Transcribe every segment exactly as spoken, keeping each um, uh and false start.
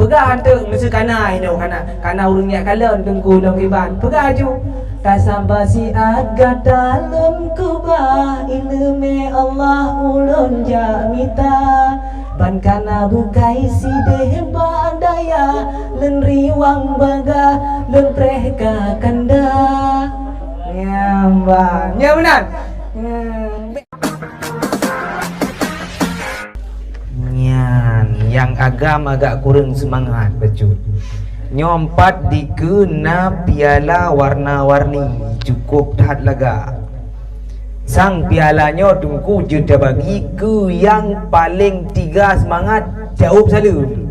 Peugah hantu meuseu kana inoe kana, kana ureuëng nyak kalon teungku lom kiban. Peugah aju. Tasaba siat gata lôn keubah, ileumé Allah ulôn jak mita. Ban kana beukai sideh bak daya, lôn riwang bagah, lôn preh ka kanda. Nyambang. Nya meunan. Hmm. Nyan, nyang agam agak kureueng seumangat bacut. Nyoe pat dikeue na piala warna-warni, cukup that lagak. Sang piala nyoe teungku jeuet tabagi keu nyang paleng tiga seumangat jaweueb saleuem.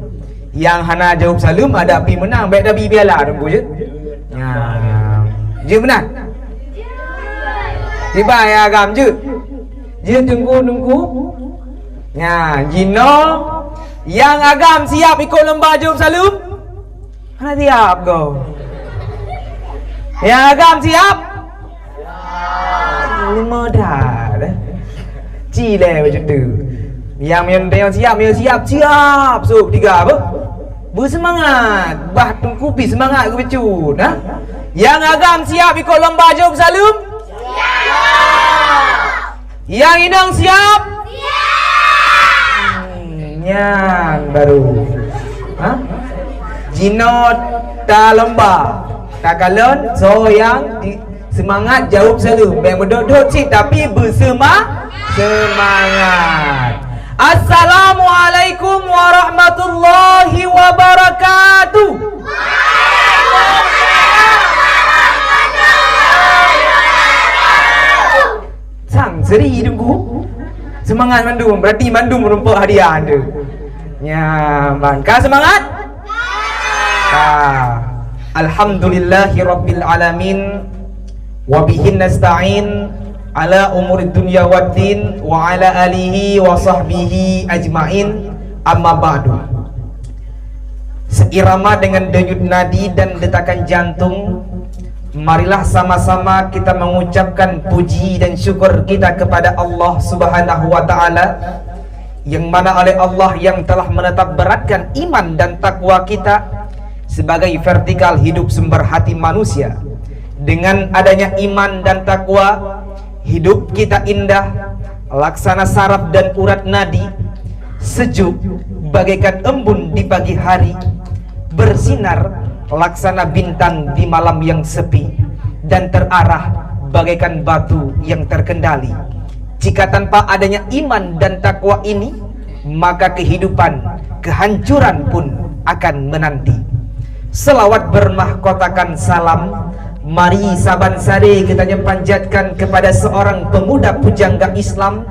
Nyang hana jaweueb saleuem adak pi meunang, bék tabi piala teungku jeuet. Nyan. Jeuet meunan? Tiba nyang agam jeuet. Jeuet teungku-teungku. Nyan, jinoe nyang agam siap ikot lomba jaweueb saleuem? Hana siap go. Nyang agam siap? Lima dah. Ci lé bacut tu. Nyang meunyoe siap, meunyoe siap, siap. Sop tiga apa? Beuseumangat. Bah teungku pi seumangat keu bacut, ha? Nyang agam siap ikot lomba jaweueb saleuem? Nyang inong siap? Hmm, nyan baru. Ha? Jinoe talomba. Takalon soe nyang di, seumangat jaweueb saleuem. Bék meudot-dot cit tapi beusema-, seumangat. Assalamualaikum warahmatullahi wabarakatuh. Sang seri teungku. Seumangat mandum, berarti mandum meureumpok hadiah tu. Nyaman. Ka seumangat? Ka. Alhamdulillahi rabbil alamin. Wa bihi nasta'in ala umuri dunya waddin wa ala alihi wa sahbihi ajmain. Amma ba'du. Seirama dengan denyut nadi dan detakan jantung, marilah sama-sama kita mengucapkan puji dan syukur kita kepada Allah Subhanahu wa Ta'ala, yang mana oleh Allah yang telah menetap beratkan iman dan takwa kita sebagai vertikal hidup sumber hati manusia. Dengan adanya iman dan takwa, hidup kita indah, laksana saraf dan urat nadi, sejuk bagaikan embun di pagi hari, bersinar laksana bintang di malam yang sepi, dan terarah bagaikan batu yang terkendali. Jika tanpa adanya iman dan takwa ini, maka kehidupan, kehancuran pun akan menanti. Selawat bermahkotakan salam, mari saban sare geutanyoe panjatkan kepada seorang pemuda pujangga Islam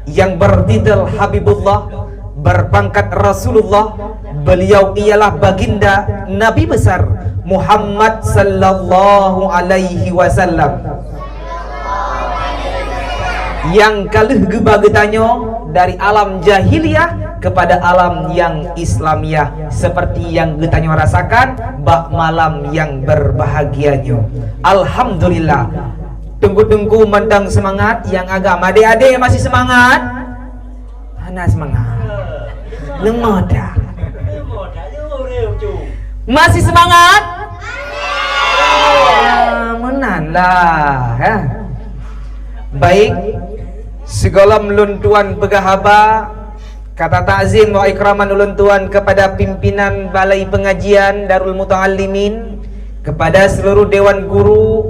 yang bertitel Habibullah, berpangkat Rasulullah. Beliau ialah baginda Nabi besar Muhammad sallallahu alaihi wasallam, nyang ka lheueh geuba geutanyoe dari alam jahiliyah kepada alam yang Islamiah, seperti yang geutanyoe rasakan bak malam yang berbahagia nyoe. Alhamdulillah. Teungku-teungku mantong seumangat, nyang agam. Adék-adék masih seumangat? Hana seumangat. Leumah dah. Masih seumangat? Ah, meunan lah, ha. Baik, sigohlom lôn tuan peugah haba, kata takzim wa ikraman ulôn tuan kepada pimpinan Balai Pengajian Darul Muta'allimin, kepada seluruh dewan guru,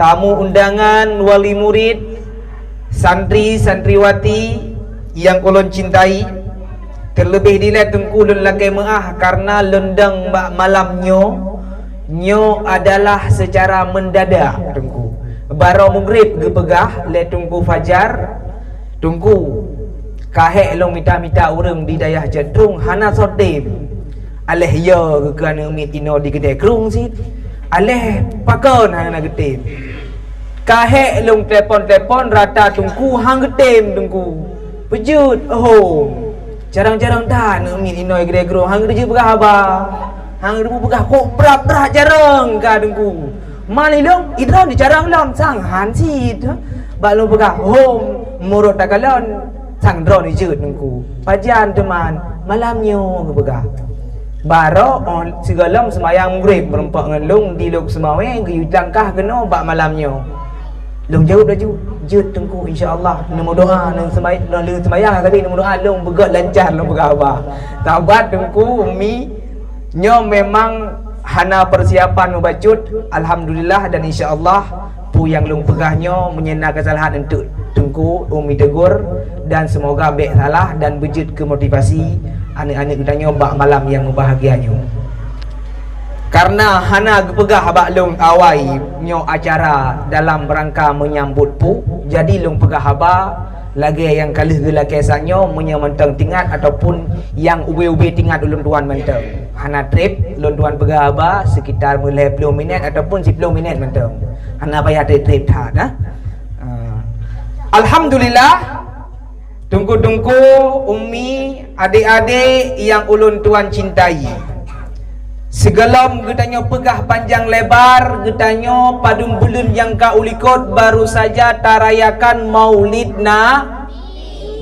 tamu undangan, wali murid, santri, santriwati nyang ulôn cintai, terlebih dilée teungku lôn lakée meuáh karena lôn dong bak malam nyoe, nyoe adalah secara mendadak teungku. Barô mugrib geupeugah lé Teungku Fajar, Teungku, ka hék lôn mita-mita ureuëng di dayah Ceutrong hana soe tem. Aléh yo geukeue aneuëk miet inoe di Geudée Krueng cit. Aléh pakon hana geutem. Ka hék lôn telepon-telepon rata Teungku han geutem Teungku. Peujeuet hom. Jarang-jarang that aneuëk miet inoe di Geudée Krueng han geujeuet peugah haba. Han geujeuet peugah kok brat-brat jarang ka Teungku. Man ilong idroe ni jarang lom sang han cit. Bak lôn peugah hom murot takalon. Sang droeneuh jeuet Teungku. Pajan teuma malam nyoe geupeugah. Barô, oh, sigohlom seumayang Maghrib, meureumpok ngon lôn di Lhokseumawe, geuyue langkah keunoe bak malam nyoe. Lôn jaweueb laju, "Jeuet Teungku, insya Allah, neumeudoa, neuseumayang, lôn lheueh seumayang sabe neumeudoa, lôn beugöt lancar lôn peugah haba." Sabat Teungku, Umi, nyoe memang hana persiapan mubacut, alhamdulillah, dan insya Allah, peue nyang lôn peugah nyoe meunyoe na keusalahan eunteuk Teungku, Umi tegur, dan seumoga bèk salah dan beujeuet keu motivasi aneuk-aneuk geutanyoe bak malam nyang meubahagia nyoe. Karena hana geupeugah bak lôn awai nyoe acara dalam rangka meunyambot peue, jadi lôn peugah haba lagèe nyang ka lheueh geulakèe sa nyoe, meunyoe mantong teuingat ataupun nyang ubé-ubé teuingat ulôn tuan mantong. Hana trép, lôn tuan peugah haba sekitar meulhèe ploh minèt ataupun siploh minèt mantong. Hana payah trép-trép that, ha? Ah. Alhamdulillah, Teungku-teungku, Umi, adék-adék nyang ulôn tuan cintai. Sigohlom geutanyoe peugah panjang lebar, geutanyoe padum buleuen nyang ka u likot baru saja tarayakan Maulid Na-,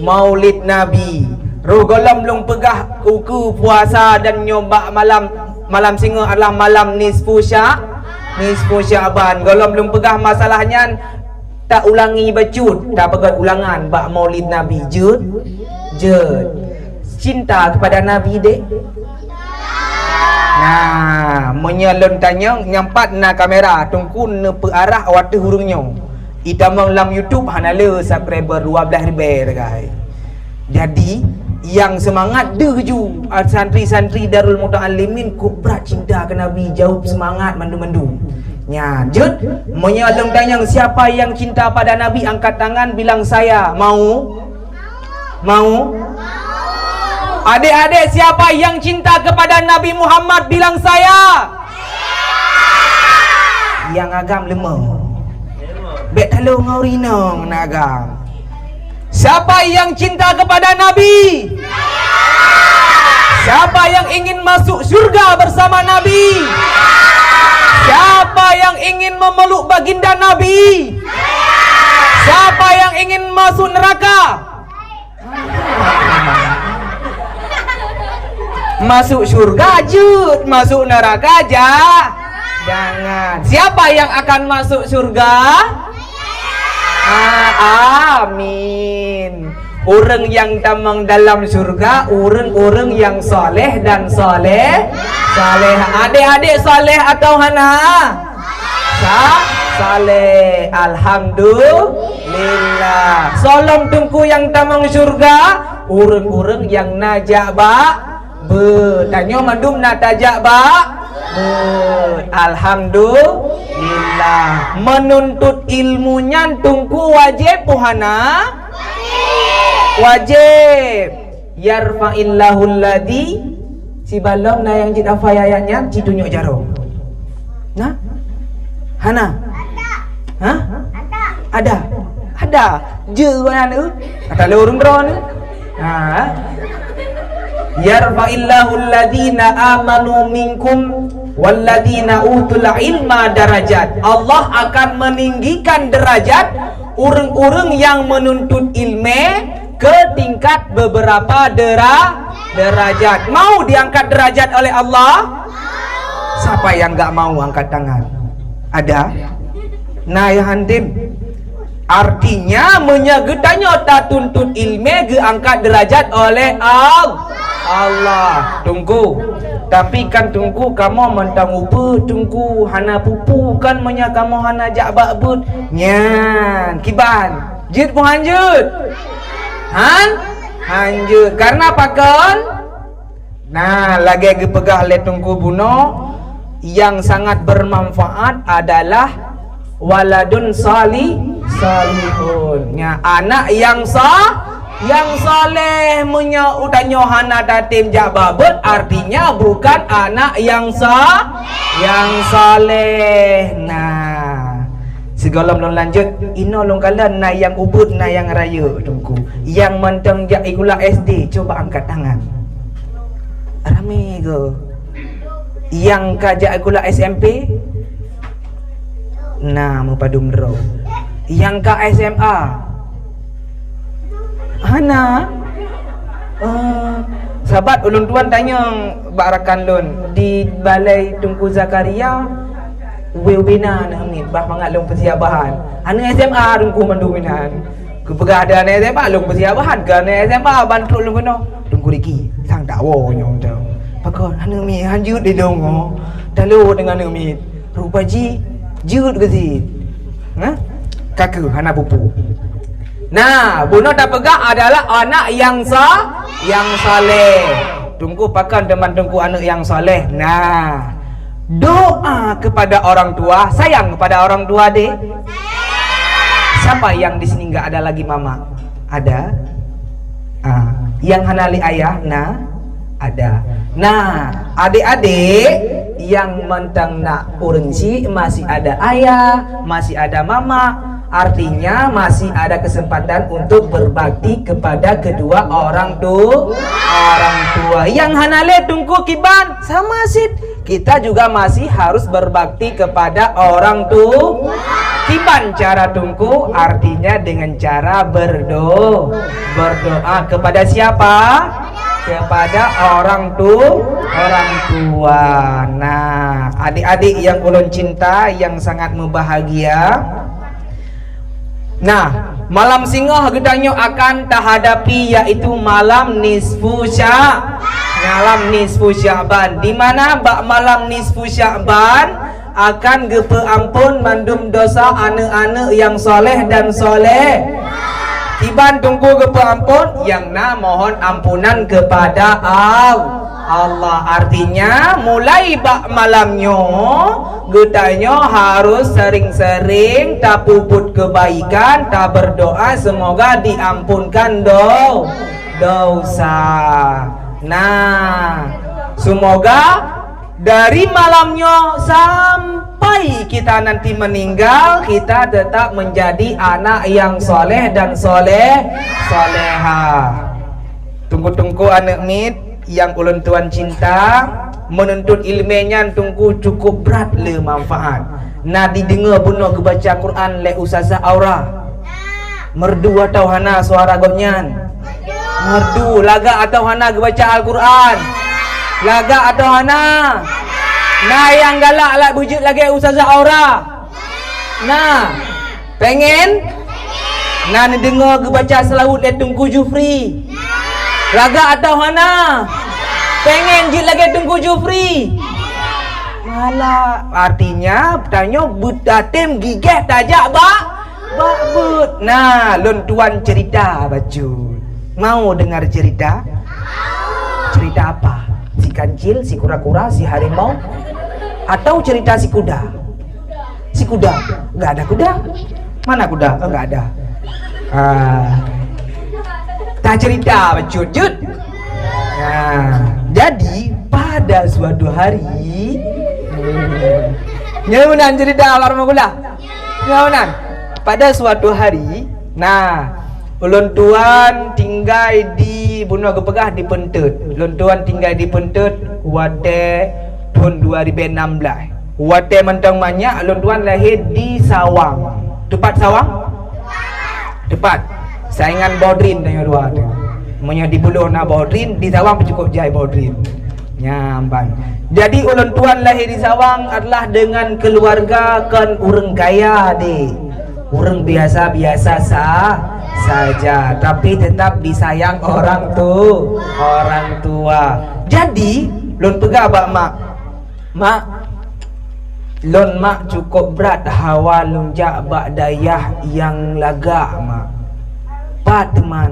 Maulid Nabi. Roh gohlom lôn peugah ukeue puasa dan nyoe bak malam, malam singoh adalah malam nisfu Sya-, nisfu Sya'ban. Gohlom lôn peugah masalah nyan, ta ulangi bacut, tapeugöt ulangan bak Maulid Nabi. Jeuet? Jeuet. Cinta kepada Nabi, dek? Nah, meunyoe lôn tanyong, nyan pat na kamera, Teungku neupeuarah u ateueh ureueng nyoe. Itamong lam YouTube hana le subscriber dua belas ribèe, sagai. Jadi, nyang seumangat deuh ju, ah, santri-santri Darul Muta'allimin kok brat cinta keu Nabi, jaweueb seumangat mandum-mandum. Nyan, jeuet, meunyoe lôn tanyong, siapa yang cinta pada Nabi, angkat tangan, bilang, "Saya." Mau? Mau? Adék-adék, siapa yang cinta kepada Nabi Muhammad, bilang, "Saya." Nyang agam leumah. Bèk talo ngon ureueng inong na agam. Siapa yang cinta kepada Nabi? Siapa yang ingin masuk surga bersama Nabi? Siapa yang ingin memeluk baginda Nabi? Siapa yang ingin masuk neraka? Masuk surga jeuet, masuk neraka ja-, jangan. Siapa yang akan masuk surga? Ah, amin. Ureueng nyang tamong dalam surga, ureueng-ureueng nyang saleh dan saleh-, salehah. Adék-adék saleh atau hana? Sa-, saleh. Alhamdulillah. Soe lom Teungku nyang tamong syeuruga? Ureueng-ureueng nyang na jak bak beuet. Tanyoe mandum na tajak bak beuet. Alhamdulillah. Meununtut ilmu nyan Teungku wajéb peu hana? Wajéb. Yarfa'illahul ladzi, sibalom na nyang jeuet hafai ayat nyan, ci tunyok jaroe. Na? Hana? Ha? Ada. Ada. Jeuet gobnyan tu. Kata lé ureueng droeneuh. Ha. Yarfa'illahul ladzina amanu minkum walladzina utul ilma darajat. Allah akan meninggikan derajat ureueng-ureueng nyang meununtut ilmé keu tingkat beberapa dera-, derajat. Mau diangkat derajat oleh Allah? Siapa yang enggak mau angkat tangan? Ada? Na nyang han tem. Artinya, meunyoe geutanyoe tatuntut ilmé geuangkat derajat oleh Al-, Allah. Teungku, tapi kan Teungku kamoe mantong ubeut Teungku, hana peue-peue kan meunyoe kamoe hana jak bak beuet. Nyan, kiban. Jeuet peu han jeuet? Han? Han jeuet. Karena pakon? Nah, lagèe geupeugah lé Teungku bunoe, yang sangat bermanfaat adalah waladun sali-, salihun. Nya, anak yang sa-, yang saleh. Meunyoe utanyoe hana tatem jak bak beuet, artinya bukan anak yang sa-, yang saleh. Nah, sigohlom lôn lanjut, inoe lôn kalon na nyang ubeut, na nyang rayeuk, Teungku. Nyang mantong jak sikula S D, cuba angkat tangan. Ramé go. Nyang ka jak sikula S M P? Na, meupadum droe. Nyang ka S M A? Hana. Eh, Sabat ulôn tuan tanyong bak rakan lôn, di balai Teungku Zakaria, ubé-ubé na aneuk miet, bah mangat lôn peusiap bahan. Aneuk S M A Teungku mandum inan. Geupeugah ada aneuk S M A, lôn peusiap bahan. Keu aneuk S M A ban trok lôn keunoe. Teungku Riki, sang tak woe nyoe teuh. Pakon aneuk miet han jeuet di lôn oh. Talot deungon aneuk miet. Rupa jih jeuet keu sit. Nah, ka keuh hana pupu. Nah, bunoe tapeugah adalah anak yang sa-, yang saleh. Teungku pakon teuma Teungku aneuk yang saleh. Nah, doa kepada orang tua, sayang kepada orang tua deh. Siapa yang di sini nggak ada lagi mama? Ada. Ah, yang hana lé ayah, nah, ada. Nah, adik-adik yang mantong nak ureueng chik masih ada ayah, masih ada mama, artinya masih ada kesempatan untuk berbakti kepada kedua orang tu-, orang tua. Yang hana lé Teungku kiban, sama sit. Kita juga masih harus berbakti kepada orang tu-, kiban cara Teungku, artinya dengan cara berdo-, berdoa kepada siapa? Kepada orang tu-, orang tua. Nah, adik-adik yang ulôn cinta, yang sangat mubahagia. Nah, malam singoh geutanyoe akan tahadapi, yaitu malam nisfu Sya-, malam nisfu Sya'ban. Di mana bak malam nisfu Sya'ban akan geupeuampon mandum dosa aneuk-aneuk yang soleh dan soleh. Kiban Teungku geupeuampon, nyang na mohon ampunan kepada Al-, Allah. Artinya, mulai bak malam nyoe, geutanyoe harus sering-sering tapeubuet kebaikan, taberdoa semoga diampunkan do-, dosa. Nah, semoga dari malam nyoe sampai kita nanti meninggal, kita tetap menjadi anak yang soleh dan soleh, solehah. Teungku-teungku aneuk miet yang ulôn tuan cinta, menuntut ileumèe nyan Teungku cukup brat le manfaat. Na dideungoe bunoe geubaca Quran lé Ustazah Aura? Merdu atawa hana suara gobnyan? Merdu. Lagak atawa hana geubaca Al-Quran? Lagak atawa hana? Na nyang galak lak beujeuet lagèe Ustazah Aura? Na. Pengen? Na neudeungoe geubaca seulaweuet lé Teungku Jufri? Lagak atawa hana? Pengen jeuet lagèe Teungku Jufri? Malah, artinya, tanyoe beutatem gigèh tajak bak, bak beuet. Nah, lôn tuan cerita bacut. Mau dengar cerita? Cerita apa? Si kancil, si kura-kura, si harimau? Atau cerita si kuda? Si kuda? Nggak ada kuda. Mana kuda? Oh, nggak ada. Ah. Tak cerita bacut-cut. Nah, jadi pada suatu hari, nyoe meunan cerita Almarhum Gula. Nyoe meunan. Pada suatu hari, nah, ulôn tuan tinggai di, bunoe geupeugah di Peunteut. Ulôn tuan tinggai di Peunteut watèe thôn dua ribu enam belas. Watèe mantong manyak, lôn tuan lahé di Sawang. Teupat Sawang? Teupat. Saingan Bodrin tanyoe dua tu. Meunyoe di Buloh na Bodrin, di Sawang pih cukup jai Bodrin. Nyan ban. Jadi, ulôn tuan lahé di Sawang adalah dengan keluarga kon ureueng kaya, deh. Ureueng biasa-biasa sa-, saja, tapi tetap disayang orang tu-, orang tua. Jadi, lôn peugah bak mak, "Mak, lôn mak cukup brat hawa lôn jak bak dayah nyang lagak, Mak." "Pat teuma?"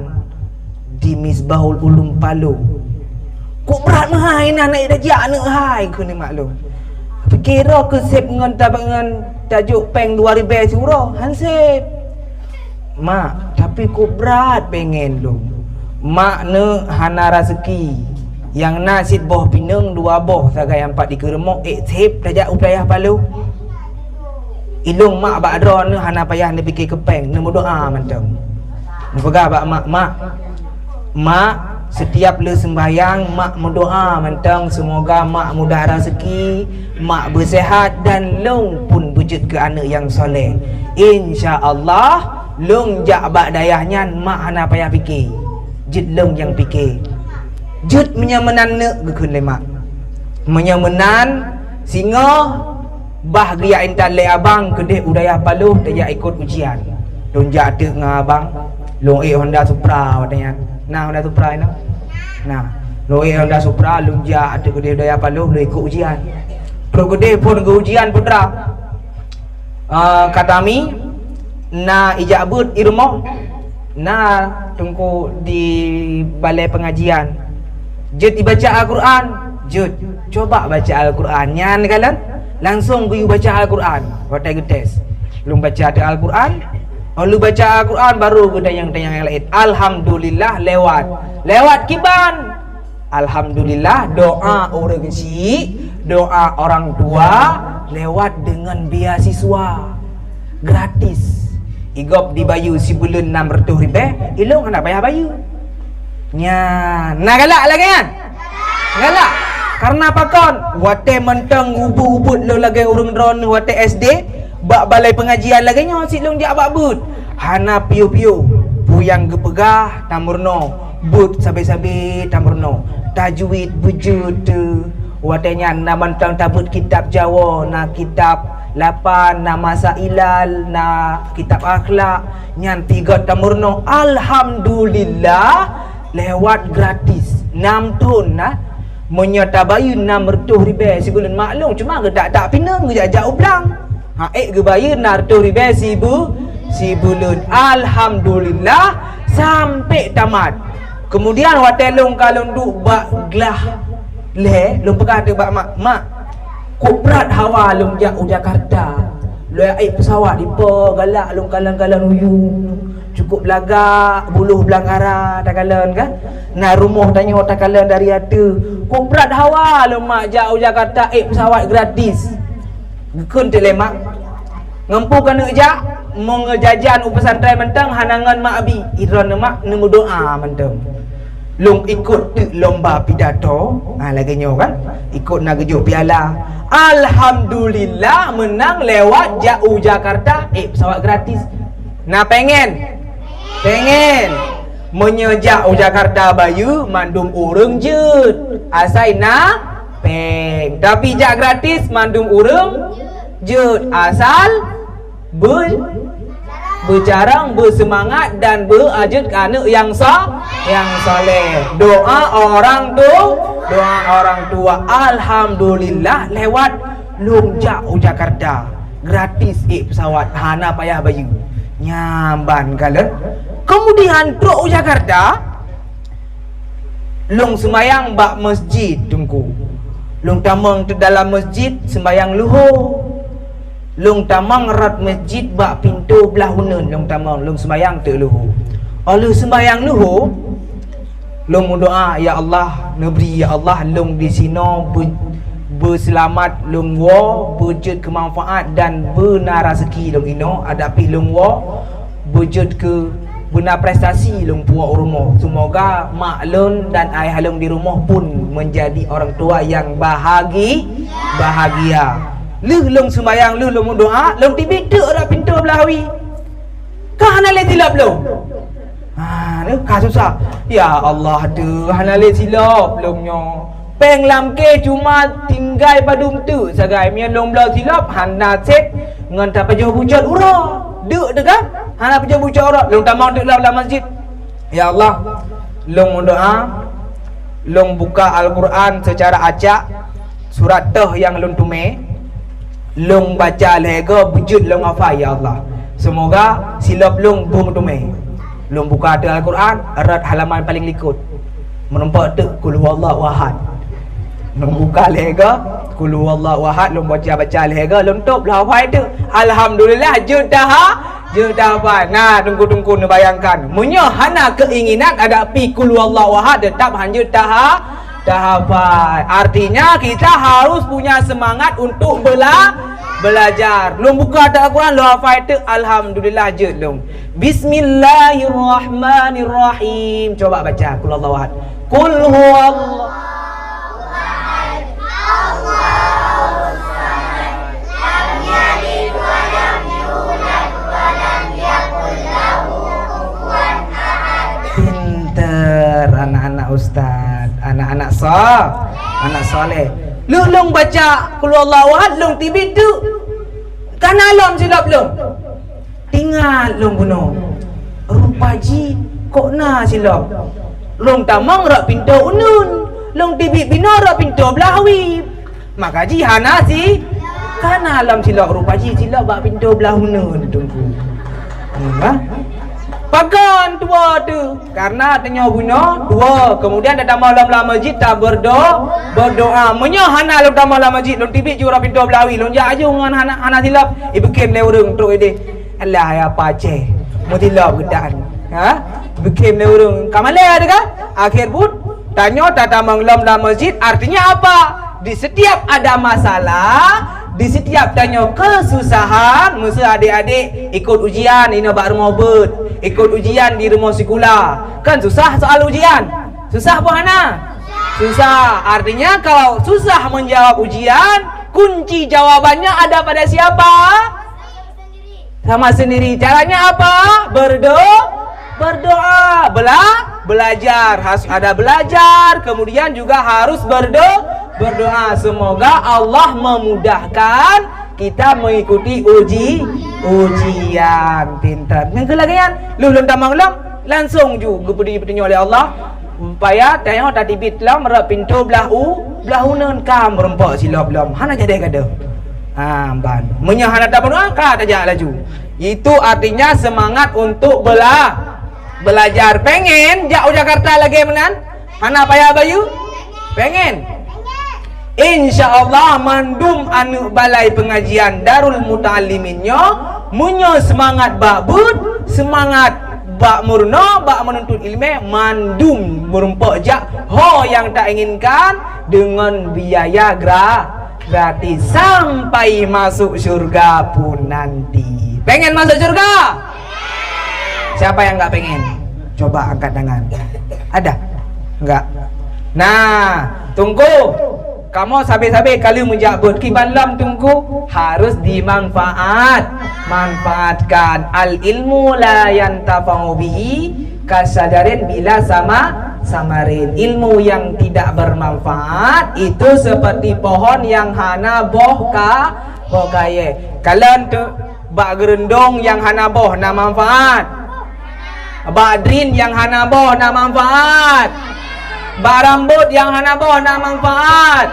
"Di Misbahul Ulum Paloh." "Kok brat meuhai na, na tajak aneuk hai," kheun mak lôn. "Pike droe keu sép ngon tabang ngon tajok péng dua ribèe siuroe, han sép." "Mak, tapi kok brat pengen lôn." "Mak neuk hana raseuki. Nyang na cit boh pineung dua boh sagai ampat dikeue rumoh, ék sép tajak u dayah Paloh." "Ilôn mak bak droeneuh hana payah neupike keu péng, neumeudoa mantong." Neupeugah bak mak, "Mak, mak, setiap lheueh seumbahyang, mak meudoa mantong seumoga mak mudah raseuki, mak beuseuhat dan lôn pun beujeuet keu aneuk nyang soleh. Insya Allah, lôn jak bak dayah nyan mak hana payah pike. Jeuet lôn nyang pike." Jeuet meunyoe meunan neuk, geukheun lé mak. Meunyoe meunan, singoh bah geujak intat lé abang keudeh u dayah Paloh tajak ikot ujian. Lôn jak teuk ngon abang, lôn ék Honda Supra watée nyan. Na Honda Supra inoe? Na. Lôn ék Honda Supra, lôn jak teuk keudeh u dayah Paloh, lôn ikot ujian. Trok keudeh phon geu ujian putra. Ah, kata mi, na ijak beuet i rumoh, na teungku di balai pengajian. Jeuet ibaca Al-Quran, jeuet. Coba baca Al-Quran. Nyan kalon, langsong geuyue baca Al-Quran. Watée geutés, lôn baca teuk Al-Quran. Oh, lôn baca Al-Quran, baru geutanyong-tanyong nyang laén. Alhamdulillah, lewat. Lewat kiban? Alhamdulillah, doa ureuëng syik, doa orang tua lewat dengan beasiswa gratis. Igob dibayeue sibuleuen enam reutôh ribée, ilong hana payah bayeue. Nyan, na galak lagée nyan? Galak. Karena pakon? Watée mantong ubit-ubit lôn lagée ureuëng droeneueh watée S D, bak balai pengajian lagée nyoe cit lôn jak bak beuet. Hana piôh-piôh, peue nyang geupeugah tameurunoe, beuet sabe-sabe tameurunoe. Tajwid beujeuet teuh. Watée nyan na mantong tabeuet kitab Jawoe, na kitab lapan, na Masailal, na kitab akhlak. Nyan tiga tameurunoe. Alhamdulillah, lewat gratis. Nam thon na. Meunyoe tabayeue nam reutôh ribée sibuleuen, maklum, cuma geutak-tak pineung geujak-jak u blang. Ha, ék geubayeue nam reutôh ribée sibu-, sibuleuen. Alhamdulillah, sampai tamat. Kemudian watée lôn ka lôn duek bak glah lhée, lôn peugah teuk bak mak, "Mak, kok brat hawa lôn jak u Jakarta. Lôn ék pesawat dipo galak lôn kalon-kalon uyu. Cukup lagak, buloh blang ara takalon kan. Na rumoh tanyoe takalon dari ateueh. Kok brat hawa lôn mak jak u Jakarta ék pesawat gratis." Geukheun teuk lé mak, "Ngon peue keuneuk jak? Meunyoe jajan u pesantren mantong hana ngon mak abi." Idroeneuh mak neumeudoa mantong. Lôn ikot teuk lomba pidato, ha, lagée nyoe kan? Ikot na geujok piala. Alhamdulillah, meunang lewat jak u Jakarta, ék pesawat gratis. Na pengen? Pengen. Meunyoe jak u Jakarta bayeue, mandum ureuëng jeuet. Asai na péng. Tapi jak gratis, mandum ureuëng jeuet. Asal be-, beucarông, beuseumangat dan beuajeuet keu aneuëk nyang sa-, nyang saleh. Doa orang tu, doa orang tua. Alhamdulillah, lewat lôn jak u Jakarta. Gratis ék pesawat, hana payah bayeue. Nyan ban kalon. Kemudian trok u Jakarta, lôn seumayang bak masjid teungku. Lôn tamong teuk dalam masjid seumayang luho. Lôn tamong rot masjid bak pintoe blah uneuen, lôn tamong, lôn seumayang teuk luho. Óh lheueh seumayang luho, lôn meudoa, "Ya Allah, neubri, ya Allah, lôn disinoe beu-, beuseulamat lôn woe, beujeuet keu manfaat dan beuna raseuki lôn inoe, adak pih lôn woe beujeuet keu beuna prestasi lôn puwoe u rumoh. Seumoga mak lôn dan ayah lôn di rumoh pun meunjadi orang tua nyang bahagi-, bahagia." Lheueh lôn seumayang, lheueh lôn meudoa, lôn teubiet teuk rot pintoe blah wie. Ka hana lé silop lôn. Ha, ka susah. Ya Allah, deuh, hana lé silop lôn nyoe. Péng lam kèh cuma tinggai padum teuk sagai. Meunyoe lôn bloe silop, hana sép ngon tapajoh bucot uroe. Deuk teuka, hana pajoh bucot uroe. Lôn tamong teuk lam, lam masjid. Ya Allah, lôn meudoa, lôn buka Al-Quran seucara acak, surat toh nyang lôn teumé, lôn baca lhèe goe beujeuet lôn hafai, ya Allah. Seumoga silop lôn beuteumé. Lôn buka ateueh Al-Quran, rot halaman paleng likot. Meurumpok teuk Qul Huwallahu Ahad. Lôn buka lhèe goe, Qul Huwallahu Ahad, lôn baca-baca lhèe goe, lôn tôb lôn hafai teuk. Alhamdulillah, jeuet taha-, jeuet tahafai. Nah, teungku-teungku neubayangkan, meunyoe hana keuinginan adak pih Qul Huwallahu Ahad, teutap hanjeuet taha-, tahafai. Artinya, kita harus punya semangat untuk bela-, belajar. Lôn buka ateueh Al-Quran, lôn hafai teuk, alhamdulillah, jeuet lôn. Bismillahirrahmanirrahim. Coba baca, Qul Huwallahu Ahad. Qul Huwallahu Pinter anak-anak ustaz. Anak Ah, anak saleh. Lheueh lôn baca Qul Huwallahu Ahad, lôn teubiet teuk. Kana lom silop lôn. Teuingat lôn bunoe. Rupa jih kok na silop. Lôn tamong rot pintoe uneuen. Lôn teubiet binoe rot pintoe blaih wie. Maka jih hana si, kana lom silop, rupa jih silop bak pintoe blaih uneuen, Teungku. Hmm, ha? Pakon tuwoe teuh? Karena tanyoe bunoe tuwoe, kemudian tatamong lom lam masjid taberdo-, berdoa. Meunyoe hana lôn tamong lam masjid, lôn teubiet ju rot pintoe blaih wie, lôn jak aju ngon hana, hana silop, ibeukem lé ureueng trok ideh. Alah, ya pacéh. Meutilop geutan. Ha? Beukem lé ureueng. Ka malèe teuh kan? Akhé buet, tanyoe tatamong lom lam masjid, artinya apa? Di setiap ada masalah, di setiap tanyoe kesusahan, miseu adek-adek ikut ujian inoe bak rumoh beuet, ikut ujian di rumoh sikula. Kan susah soal ujian? Susah apa hana? Susah. Artinya kalau susah menjawab ujian, kunci jawabannya ada pada siapa? Sama sendiri. Caranya apa? Berdo-, berdoa. Bela-, belajar. Harus ada belajar, kemudian juga harus berdo-, berdoa. Semoga Allah memudahkan kita mengikuti uji, ujian. Pintar. Nyang keu lagèe nyan, lheueh lôn tamong lom, langsung ju geupeudi peutunyok lé Allah. Supaya tanyoe tateubiet lom rot pintoe blaih u-, blaih uneuen, ka meurumpok silop lom. Hana jadi gadoh. Ha, ban. Meunyoe hana tapeureuah, ka tajak laju. Itu artinya semangat untuk bela-, belajar. Pengen jak u Jakarta lagèe meunan? Hana payah bayeue? Pengen? Insya Allah, mandum aneuk balai pengajian Darul Muta'allimin nyoe, meunyoe seumangat bak beuet, seumangat bak meurunoe, bak meununtut ileumèe, mandum meurumpok jak ho nyang tainginkan deungon biaya gra-, gratis sampai masuk syurga pun nanti. Pengen masuk syurga? Siapa yang nggak pengen? Coba angkat tangan. Ada? Enggak. Nah, Teungku, kamoe sabe-sabe ka lheueh meujak beuet, kiban lom Teungku, harus dimanfaat. Manfaatkan. Al ilmu la yantafa'u bihi kasyajarin bila sama samarin. Ilmu yang tidak bermanfaat itu seperti pohon yang hana boh ka, boh kayèe. Kalon tu bak geurundong nyang hana boh na manfaat. Bak drin nyang hana boh na manfaat. Bak rambot nyang hana boh na manfaat.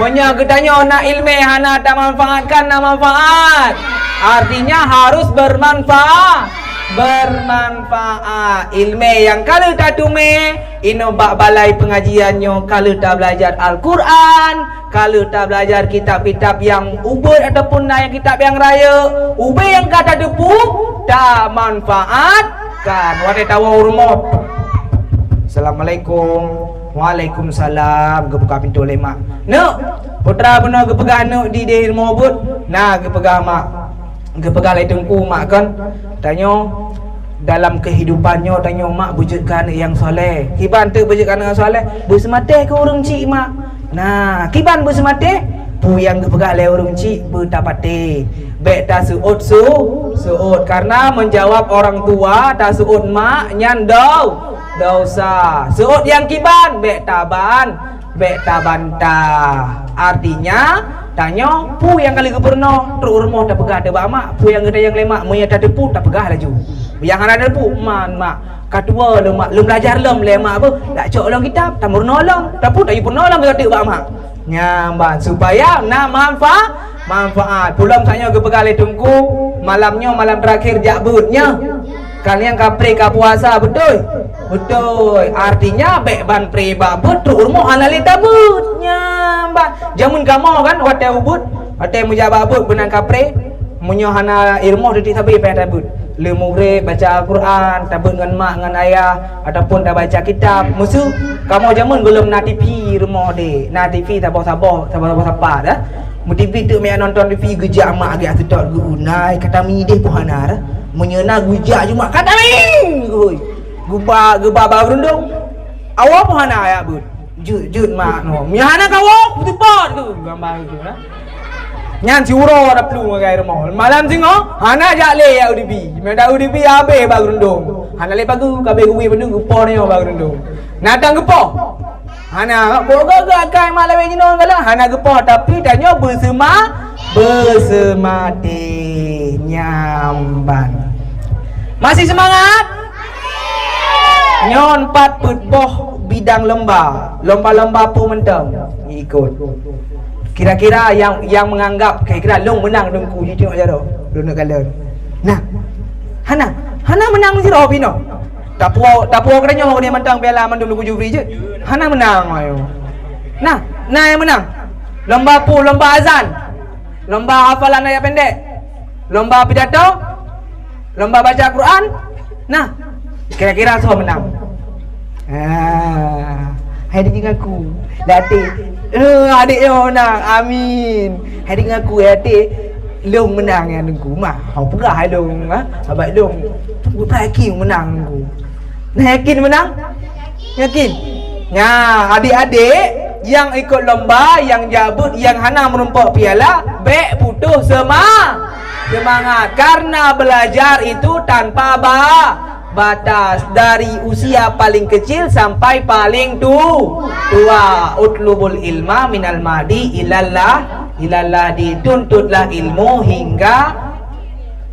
Meunyoe geutanyoe na ileumèe hana tamanfaatkan, na manfaat. Artinya harus bermanfaat. Bermanfaat. Ileumèe nyang ka lheueh tateumèe, inoe bak balai pengajian nyoe ka lheueh tabelajar Al-Quran, ka lheueh tabelajar kitab-kitab nyang ubit ataupun na nyang kitab nyang rayeuk, ubé nyang ka tateupeue, tamanfaatkan. Watèe tawoe u rumoh, "Assalamualaikum." "Waalaikumsalam." Geubuka pintoe lé mak. "Neuk, peue teuma bunoe geupeugah neuk di deh rumoh beuet?" "Na geupeugah mak." Geupeugah lé Teungku mak kon, tanyoe dalam kehidupan nyoe tanyoe mak beujeuet keu aneuk nyang saleh. Kiban teuk beujeuet keu aneuk nyang saleh, beuseumatéh keu ureueng chik mak. Nah, kiban beuseumatéh, peue nyang geupeugah lé ureueng chik beutapatéh. Bèk taseuôt su-, seuôt, karena menjawab orang tua, taseuôt mak nyan dau-, dosa. Seuôt nyang kiban, bèk taban. Bèk tabantah. Artinya, tanyoe peue nyang ka lheueh geupeurunoe, trok u rumoh tapeugah teuk bak mak, peue nyang geutanyong lé mak, meunyoe tateupeue tapeugah laju. Nyang hana tateupeue, "Man mak, ka tuwoe lom mak, lôn belajar lom lé mak beuh, dak cok lom kitab, tameurunoe lom, tapeue tayue peurunoe lom," geutanyong bak mak. Nyan ban, supaya na manfa-, manfaat. Peue lom saat nyoe geupeugah lé Teungku, malam nyoe malam terakhir jak beuet nyoe. Kan nyang kapré ka puasa, beutôi? Beutôi. Artinya, bèk ban pré bak beuet, trok u rumoh hana lé tabeuet. Nyan ban. Jameun kamoe kan, watèe u beuet, watèe meujak bak beuet, beunan kapré. Meunyoe hana i rumoh, tieb-tieb sabe payah tabeuet. Lheueh mugreb, baca Al-Quran, tabeuet ngon mak, ngon ayah, ataupun tabaca kitab. Meuseu, kamoe jameun gohlom na T V rumoh deh. Na T V saboh-saboh, saboh-saboh sapat, eh. Meutipi teuk meuyak nonton T V, geujak mak geujak seutôt geu-, unai, ka tamideh pun hana dah. Meunyoe na geujak ju mak, ka tamideh, geuhôi. Geuba, geuba bak geurundong. Awoe pun hana jak beuet. Jeuet, jeuet mak nyoe. Meunyoe hana kawoe, kuteupot keu gambar itu, nah. Nyan siuroe taplu ngagai rumoh. Malam singoh, hana jak lé jak U D P. Meunyoe jak U D P, habéh bak geurundong. Hana lé pageue, ka habéh geuwi bandum, geupoh nyoe bak geurundong. Na tan geupoh. Hana, boh geuh akai mak lawét jinoe galak, hana geupoh, tapi tanyoe beusema-, beuseumati nyamban. Masih semangat? Nyoe pat peuet boh bidang lomba, lomba-lomba peue mantong ikot. Kira-kira yang, yang menganggap kira-kira lôn menang Teungku, jitengok jaroe, lôn neuk kalon. Nah, hana, hana menang sidroe pih nyoe. Tapuo, tapuo keudeh nyoe, keudeh mantong piala mandum Teungku Jufri jeuet. Hana menang ayo. Nah, na nyang menang. Lomba peue, lomba azan. Lomba hafalan ayat pendek. Lomba pidato. Lomba baca Quran. Nah, kira-kira soe menang? Ah, hai di ngaku. Latih. Eh, adik nyoe menang. Amin. Hai di ngaku, eh, adik. Lôn menang ya Teungku mah. Hau peugah hai lôn, ha? Sahabat lôn. Buta yakin menang Teungku. Nah, yakin menang? Yakin? Nah, adik-adik yang ikut lomba, yang jak beuet, yang hana meurumpok piala, bèk putôh sema-, semangat. Karena belajar itu tanpa ba-, batas. Dari usia paling kecil sampai paling tu-, tua. Utlubul ilma minal mahdi ilallah, ilallah. Dituntutlah ilmu hingga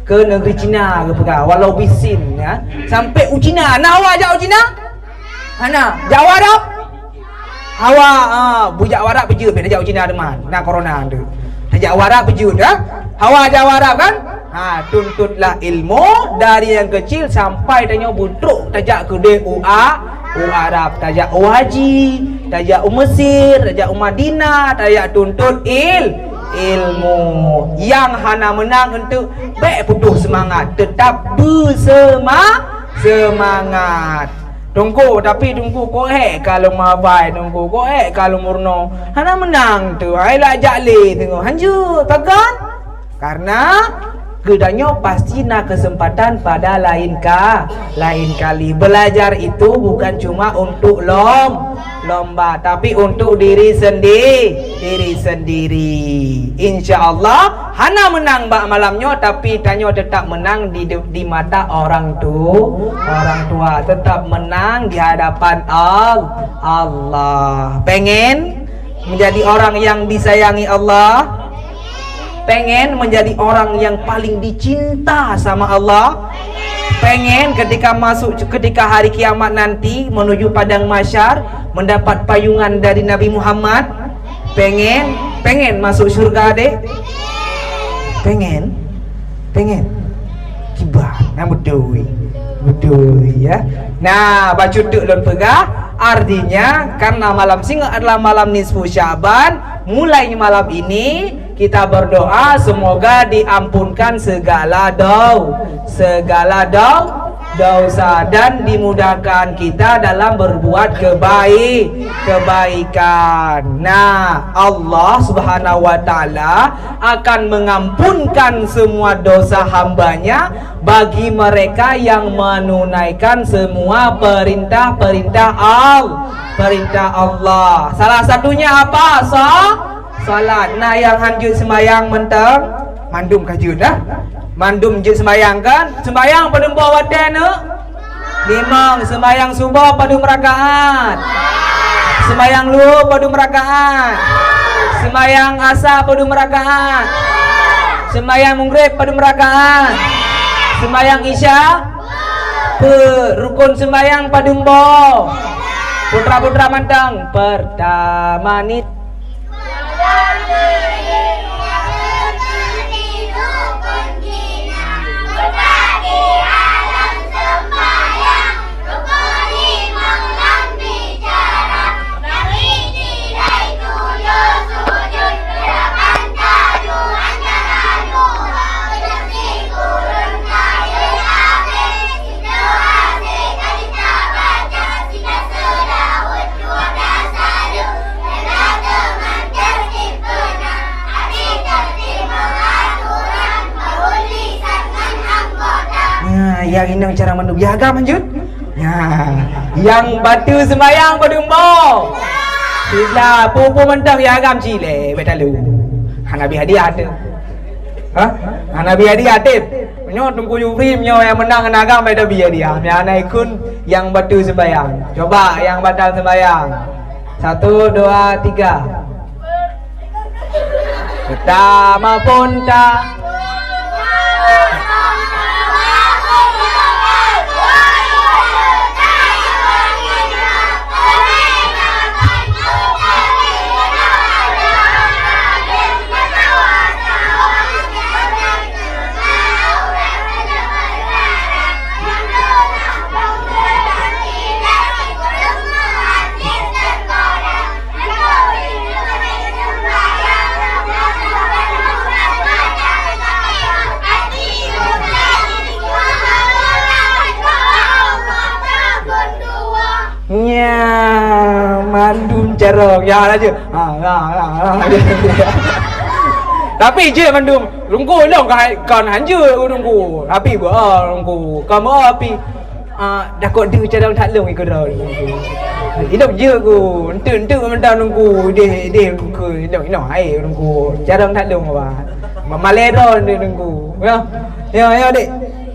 ke negeri Cina, geupeugah, walau bisin, ya. Sampai u Cina, na awak jak u Cina? Hana. Jak u Arab? Hawa, ha, bujak u Arab beujeuet, bèk tajak u Cina teuma. Na corona tu. Tajak u Arab beujeuet, ha? Hawa jak u Arab kan? Ha, tuntutlah ilmu dari yang kecil sampai tanyoe beutrok tajak keudeh u A-, u Arab, tajak u haji, tajak u Mesir, tajak u Madinah, tajak tuntut il-, ilmu. Nyang hana menang enteuk bèk putôh seumangat, teutap beusema-, seumangat. Teungku, tapi Teungku, kok hék ka lôn meuhafai Teungku, kok hék ka lôn meurunoe. Hana menang tu, hai lak jak lé Teungku. Hanjeuet, pakon? Karena geutanyoe pasti na kesempatan pada lain ka-, lain kali. Belajar itu bukan cuma untuk lom-, lomba, tapi untuk diri sendi-, diri sendiri. Insya Allah, hana menang bak malam nyoe, tapi tanyoe tetap menang di, di mata orang tu-, orang tua, tetap menang di hadapan Al-, Allah. Pengen menjadi orang yang disayangi Allah? Pengen menjadi orang yang paling dicinta sama Allah? Pengen ketika masuk, ketika hari kiamat nanti menuju padang mahsyar mendapat payungan dari Nabi Muhammad? Pengen, pengen masuk syurga deh? Pengen? Pengen? Kiban, nah, beutôi. Beutôi, ya. Nah, bacut teuk lôn peugah, artinya karena malam singoh adalah malam nisfu Sya'ban, mulai malam ini kita berdoa semoga diampunkan segala dau-, segala dau-, dosa dan dimudahkan kita dalam berbuat kebaik-, kebaikan. Nah, Allah Subhanahu wa Ta'ala akan mengampunkan semua dosa hamba-Nya bagi mereka yang menunaikan semua perintah-perintah Al-, perintah Allah. Salah satunya apa? Sa-, salat. Nah, nyang hanjeuet sembahyang mantong, mandum ka jeuet dah. Mandum jeuet sembahyang kan? Sembahyang padum boh watèe neuk? Limong. Sembahyang suboh padum rakaat? Sembahyang luhô padum rakaat? Sembahyang asa padum rakaat? Sembahyang maghrib padum rakaat? Sembahyang isya? Peuet. Rukun sembahyang padum boh? Putra-putra mantong. Pertama ni Nah, nyang inong cara mandum. Ya, agam lanjut. Nah, nyang bateue sembahyang padum boh? Siblah, peue-peue mantong ya agam cit lé, bèk talu. Hana bri hadiah tu. Hah? Hana bri hadiah, Tip. Nyoe Teungku Yufri, nyoe nyang meunang ngon agam, bèk tabri hadiah. Nyang hana ikheun nyang bateue sembahyang. Coba nyang batal sembahyang. Satu, dua, tiga. Pertama pun tak. Nya, mandum carông. Ya, laju. Ha, ha, ha, ha. Tapi jeuet mandum. Teungku, ilong ka, kon hanjeuet ku Teungku. Tapi beuh, Teungku. Kamoe api. Ah, dah kok deuh carông that lôn ikut droe. Ilong jeuet ku. Enteuk-enteuk mantong Teungku. Deh, deh Teungku. Ilong, ilong hai Teungku. Carông that lôn apa? Ma-, malée droe Teungku. Ya. Ya, ya, dek.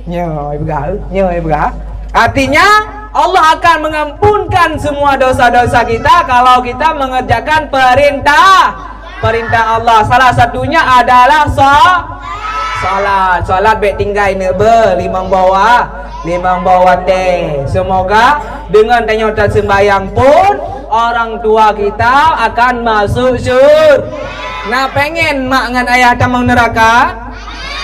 Nyoe peugah, nyoe peugah. Artinya, Allah akan mengampunkan semua dosa-dosa kita kalau kita mengerjakan perintah, perintah Allah. Salah satunya adalah sa-, salat. Salat bèk tinggai neubeuh limong boh wa-, limong boh watèe. Semoga dengan tanyoe taseumbahyang pun orang tua kita akan masuk syur-, na pengen mak ngon ayah tamong neuraka?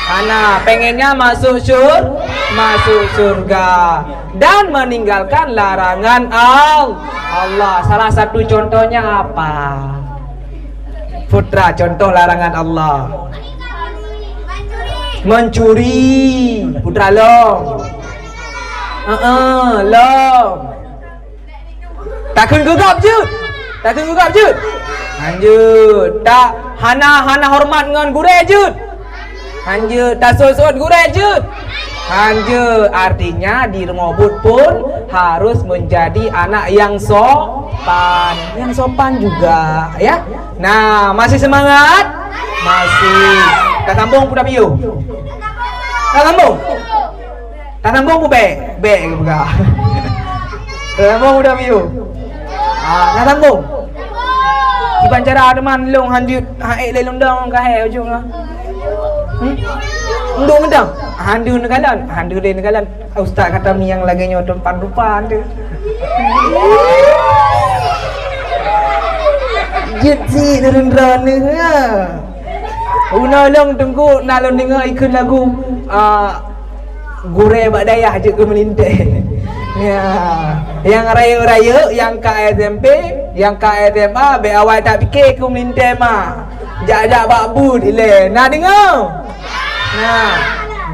Hana, pengennya masuk syur-, masuk surga dan meninggalkan larangan Al-, Allah. Salah satu contohnya apa? Putra, contoh larangan Allah. Mencuri. Putra, lom. Heeh, lom. Takheun keu gob jeuet. Takheun keu gob jeuet. Hanjeuet. Tak hana, hana hormat ngon gurèe jeuet. Hanjeuet. Tasot-sot gurèe jeuet. Hanjeuet. Artinya di rumoh buet pun harus menjadi anak yang sopan. Yang sopan juga, ya. Nah, masih semangat? Masih. Tasambong peue tapiôh? Tasambong? Tasambong peue bèk? Bèk geupeugah. Tasambong peue tapiôh? Ah, tasambong. Kiban cara teuma lôn hanjeuet, han ék lé lôn dong ka hai ujong ah. Hmm? Endong mantong. Handu neukalon, handu lé neukalon. Ustaz kata mi nyang lagèe nyoe teumpat rupa tu. Jeuet si turun droeneuh. Unoe lôn Teungku na lôn deungoe ikheun lagu, ah, gurèe bak dayah jeuet keu meulintèe. Ya. Nyang rayeuk-rayeuk, nyang ka S M P, nyang ka S M A, bèk awai tapike keu meulintèe ma. Jak-jak bak buet ilèe. Na deungoe? Nah,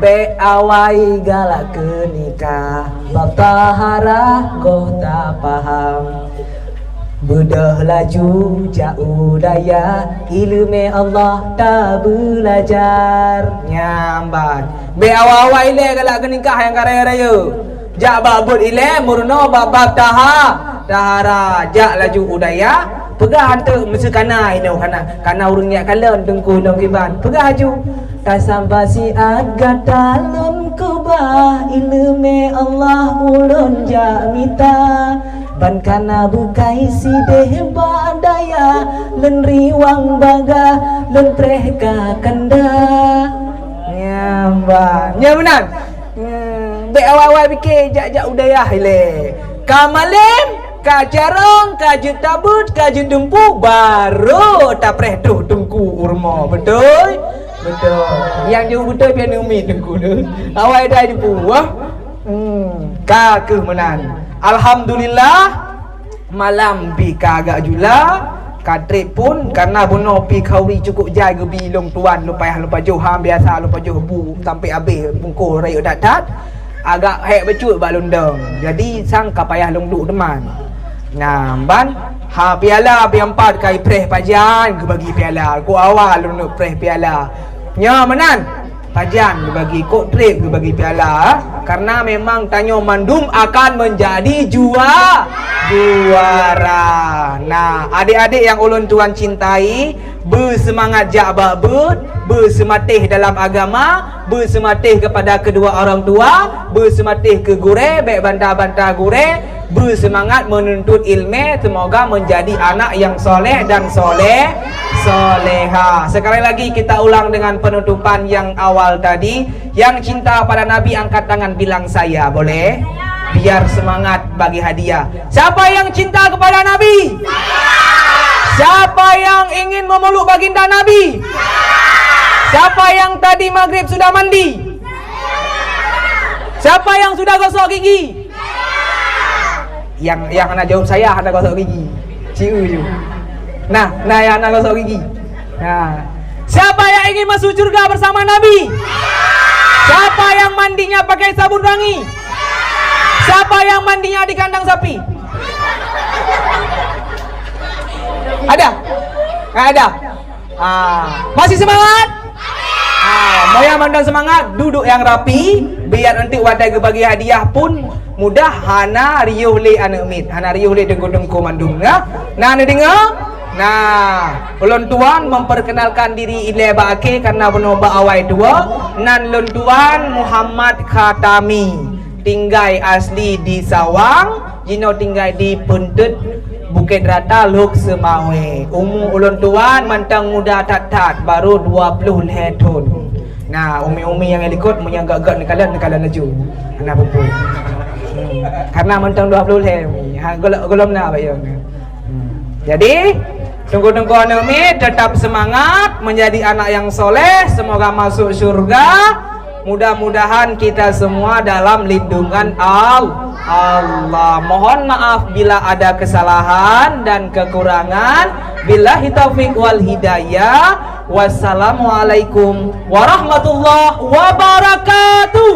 bèk awai galak keu nikah, bab taharah goh tapaham. Beudôh laju jak u dayah, ileumèe Allah tabeulajar. Nyan ban. Bèk awai-awai ilèe galak keu nikah nyang ka rayeuk-rayeuk. Jak bak buet ilèe meurunoe bab-bab taha-, tahara. Jak laju u dayah, peugah anteuk meuseu kana inoe kana. Kana ureueng nyak kalon Teungku lom kiban. Peugah laju. Tasamba siat gata lôn keubah, ileumèe Allah ulôn jak mita. Ban kana beukai sidéh bak dayah, lôn riwang bagah, lôn preh ka kanda. Nyan ban. Nyan meunan. Hmm, bèk awai-awai pike jak-jak u dayah ilèe. Ka malém, ka carông, ka jeuet tabeuet, ka jeuet dumpu, barô tapreh troh Teungku u rumoh. Beutôi? Beutôi. Nyang jeuet beutôi pian umi Teungku tu. Awai dah dumpu, wah. Hmm, ka keuh meunan. Alhamdulillah. Malam pih ka agak jula, ka trép phôn, karena bunoe pih khauri cukup jai geubi lôn tuan, lôn payah lôn pajoh, ha, biasa lôn pajoh bu sampai habéh bungkôh rayeuk that-that, agak hék bacut bak lôn dong. Jadi sang ka payah lôn duek teuma. Nah, ban, ha, piala pih ampat ka ipreh pajan geubagi piala. Keu awai lôn neuk preh piala. Nyoe meunan. Pajan geubagi, kok trép geubagi piala, karena memang tanyoe mandum akan menjadi jua-, juara. Nah, adik-adik yang ulôn tuan cintai, beuseumangat jak bak beuet, beuseumatéh dalam agama, Beuseumatéh keupada keudua orang tua, beuseumatéh keu gurée, bék banta-banta gurée, beuseumangat meununtut iéleumé, seumoga meunjadi anak nyang soleh dan soleh, soleha. Sekali lagi kita ulang dengan penutupan yang awal tadi, yang cinta pada Nabi angkat tangan bilang saya, boleh? Biar semangat bagi hadiah. Siapa yang cinta kepada Nabi? Siapa yang ingin memeluk baginda Nabi? Siapa yang tadi maghrib sudah mandi? Siapa yang sudah gosok gigi? Yang, yang hana jawab saya hana gosok gigi. Ciu ju. Nah, nah yang hana gosok gigi. Nah. Siapa yang ingin masuk surga bersama Nabi? Siapa yang mandinya pakai sabun wangi? Siapa yang mandinya di kandang sapi? Ada? Nggak ada. Ah, masih semangat? Ah, moya mandang semangat, duduk yang rapi, biar nanti watée geubagi hadiah pun mudah, hana riuh lé aneuk miet, hana riuh lé teungku-teungku mandum, ya. Nah, neudeungoe? Nah, ulôn tuan memperkenalkan diri ilée bak akhé karena bunoe bak awai tuwoe, nan lôn tuan Muhammad Khatami, tinggai asli di Sawang, jinoe tinggai di Peuntet, Bukét Rata, Lhok Seumawé. Umu ulôn tuan mantong muda that-that, baru dua ploh lhée thon. Nah, umi-umi nyang likot, meunyoe gét-gét neukalon, neukalon laju. Hana peue-peue. Hmm. Karena mantong dua ploh lhée umi. Ha, gohlom, gohlom na, Pak Yong. Hmm. Jadi, teungku-teungku aneuk miet, tetap semangat menjadi anak yang soleh, semoga masuk surga. Mudah-mudahan kita semua dalam lindungan Al-, Allah. Mohon maaf bila ada kesalahan dan kekurangan. Billahi taufik wal hidayah. Wassalamualaikum warahmatullahi wabarakatuh.